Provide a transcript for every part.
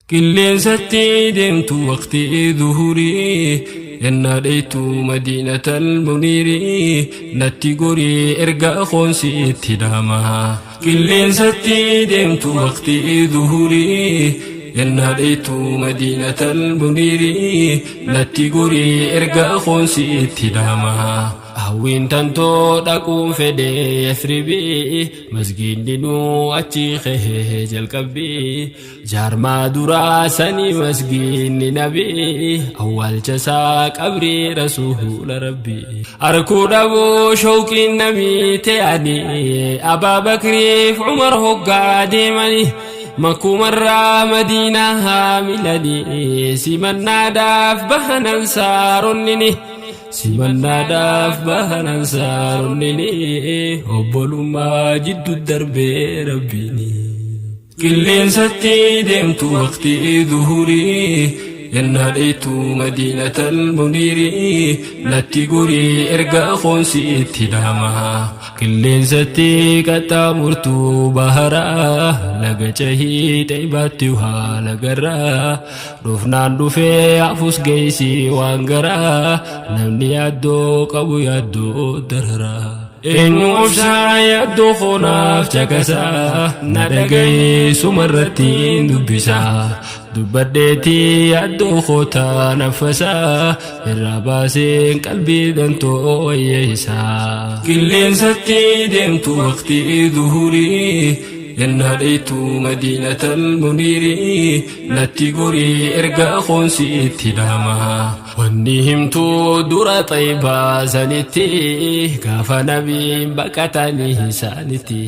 Qilleensatti deemtu waqtii duhurii yennaa dheeytu madiinatal muniirii natti gorii erga qoonsi itti dhaama. Qilleensatti deemtu waqtii duhurii yennaa dheeytu madiinatal muniirii natti gorii erga qoonsi itti dhaama. Hawwiin tantoo dhaquun fedhee Yasribii masgiidni nuu achi kahee jalqabbii jaarmaa duraa sanii masgiidni nabii awwaalcha isaa qabrii rasuula rabbii. Arkuu dhabuu shawqiin namii ta'anii Abaa Bakriif Umar hoggaa deemanii makkumarraa Madiinaa haamilanii simannaadhaaf bahan ansaaronni. Simannaadhaaf bahan ansaaronni obbolummaa jiddu darbee rabbiini. Qilleensatti deemtu waqtii duhurii yennaa dheeytu madiinatal muniirii natti gorii erga qoonsi itti dhaama. Qilleensatti qaxxaamurtu baharaa laga cahii xaybaatti waa lagarraa dhufnaan dhufee hafus geessi waan garaa namni yaaddoo qabu yaaddoo dararaa. Eenyu obsaa yaaddoo koonaaf caqasaa na dhaga'ee sumarratti dubbisaa dubbadheetii yaaddoo kootaa naffasaa irraa baaseen qalbii dantoo wayyeessaa. Qilleensatti deemtu waqtii duhurii yennaa dheeytu madiinatal muniirii natti gorii erga qoonsi itti dhaama. Wanni himtuu dura xaybaa sanitti gaafa nabiin baqatanii isaanitti.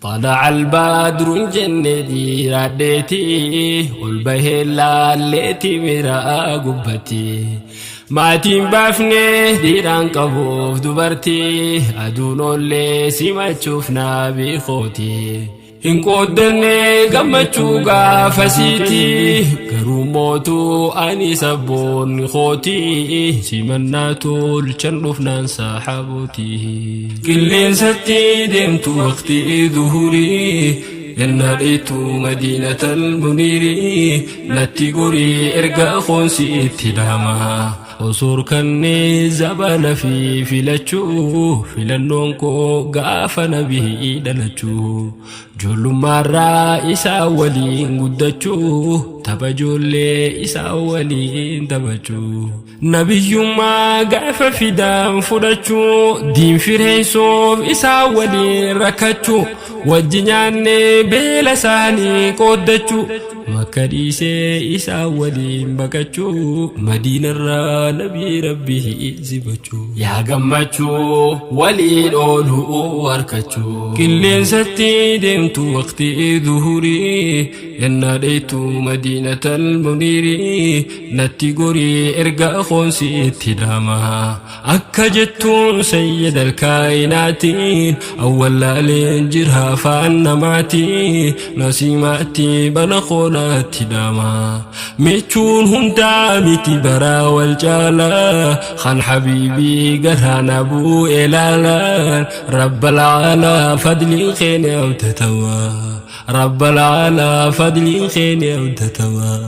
طلع البدر jenne dhiiraadheeti ol bahee laalleeti miraa gubbatti. Maatiin baafnee dhiiraan qabuuf dubartii aduun ollee simachuuf nabii kooti. Hin qooddanne gammachuu gaafasiiti garuu mootuu ani sabboonni kooti simannaa tolchan dhufnaan saaxabooti. Qilleensatti deemtu waqtii duhurii yennaa dheeytu madiinatal muniirii natti gorii erga qoonsi itti dhaama. Osoo kanneen zabana fi filachuu filannoon koo gaafa nabii dhalachuu ijoollummaarraa isaa waliin guddachuu tapha ijoollee isaa waliin taphachuu nabiyyummaa gaafa fidaan fudhachuu diin fireessuuf isaa waliin rakkachuu wajji nyaannee beela isaanii qooddachuu makka dhiisee isaa waliin baqachuu madiinarraa nabii rabbii sibachuu yaa gammachuu waliin ooluu harkachuu. Qilleensatti deemtu waqtii duhurii yennaa dheeytu madiinatal muniirii natti gorii erga qoonsi itti dhaama. Akka jettuun sayyidal kaayinaatiin awwallaaleen jira afaan namaatiin nasiimaatti bana qoonaatti dhaama. Michuun hundaa miti baraa wal caalaa kan habiibii garaan abuu elaalaan rabbal caalaa fadliin keenya abdatamaa. Rabbal caalaa fadliin keenya abdatamaa.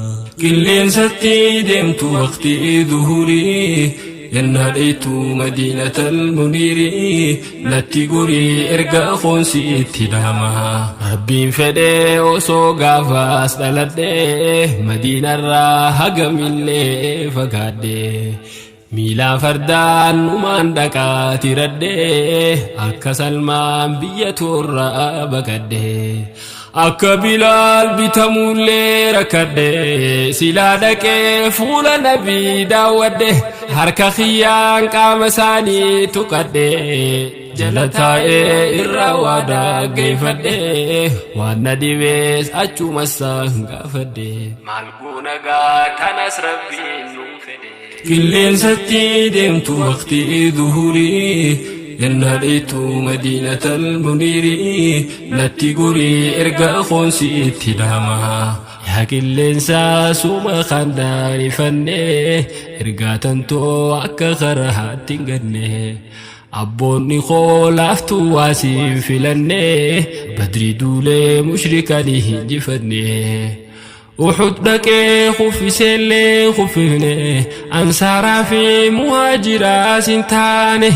Qilleensatti deemtu waqtii duhurii yennaa dheeytu madiinatal muniirii natti gorii erga qoonsi itti dhaama. Rabbiin fedhee osoo gaafaas dhaladhee madiinarraa hagamillee fagaadhe. Miilaa fardaan numaan dhaqaa tiradhee akka Salmaan biyya toorraa baqadhe. Akka Bilaal bitamuullee rakkadhe silaa dhaqee fuula nabii daawwadhe harka kiyyaan qaama isaanii tuqadhe jala taa'ee irraa waa dhaggeeffadhe waan na dhibees achuma isaan gaafadhe. Maal goona gaa tanas rabbiin nuu fedhe. Qilleensatti deemtu waqtii duhurii yennaa dheeytu madiinatal muniirii natti gorii erga qoonsi itti dhaama. Yaa qilleensaa suma kan daanifannee ergaa tantoo akka karaatti hin ganne. Abboonni koo laaftuu waasiin filannee badrii duulee mushrikanii hinjifanne. Uhud dhaqee kuffiseellee kuffifne, ansaaraa fi muhaajiraas hin taane.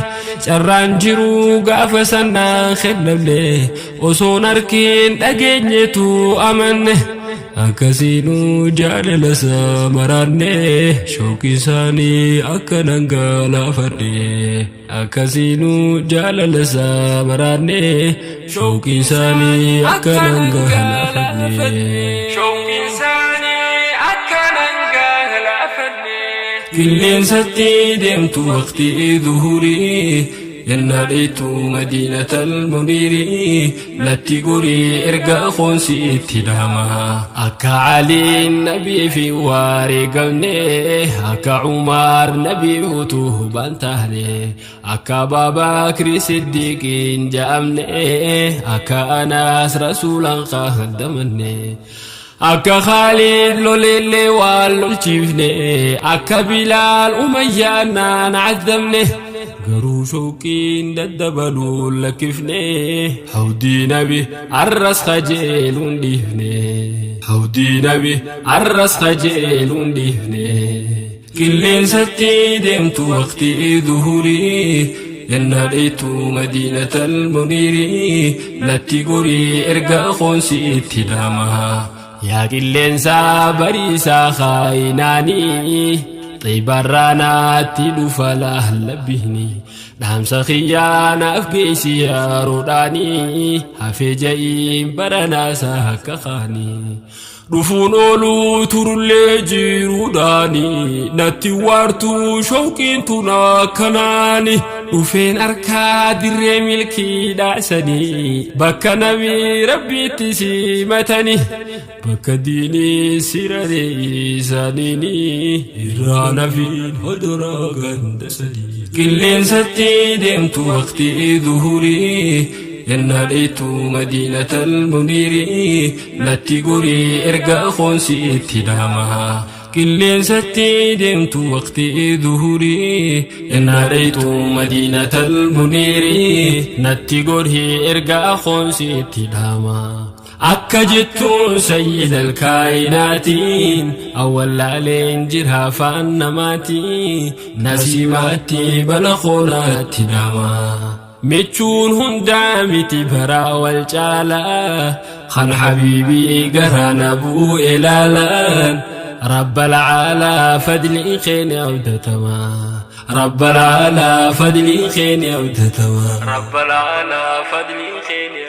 Carraan jiru gaafa sannaan kennamne, osoon arkiin dhageenyetu amanne. Akkasiinuu jaalala isaa maraanne, shooqii isaanii akka dhangalaafanne. Akkasiinuu jaalala isaa maraanne, shooqii isaanii akka dhangalaafanne. Qilleensatti deemtu waqtii zuhurii, yennaa dheeytu madiinatal muniirii, natti gorii erga qoonsi itti dhaama. Akka Aliin nabii fi wareegamne, akka Umar nabii utuu baan taane, akka Abaabakri Siddiqiin ja'amne, akka Anaas rasuulaan qaadamanne, akka Khaalid lolellee waan lolchiifne, akka Bilaal Umayyaan naan caddamne. Garuu shooqiin daddabaluun lakkifne, hawdii nabi arras kajeeluun dhiifne, hawdii nabi arras kajeeluun dhiifne. Qilleensatti deemtu waqtii zuhurii, yennaa dheeytu madiinatal muniirii, natti gorii erga qoonsi itti dhaama. Yaa qilleensaa bariisaa kaayinaanii, xibarraanaatti dhufa laallabbiini, dhaamsa kiyyaa naaf geessi yeroodhaanii, hafee ja'iin baranaasaa akka kaanii. Dhufuun ooluu turullee jiruudhaani, natti waartuu shooqiin tun akkanaani. Dhufeen harkaa dirree milkii dhaasanii, bakka nabi rabbiitti simatanii, bakka diinii siraree isaaniini, irraa nafiin hodoraa gandasanii. Qilleensatti deemtu waqtii zuhurii, yennaa dheeytu madiinatal muniirii, natti gorii erga qoonsi itti dhaama. Qilleensatti deemtu waqtii zuhurii, yennaa dheeytu madiinatal muniirii, natti gorii erga qoonsi itti dhaama. Akka jettuun sayyidal kaayinaatiin, awwallaaleen jira afaan namaatiin, nasiimaatti bala qoonaatti dhaama. Michuun hundaa miti baraa wal caalaa, kan habiibii garaa na bu'e laalaan. Rabbal caalaa fadlii keenya abdatamaa, Rabbal caalaa fadlii keenya abdatamaa, Rabbal caalaa fadlii keenya.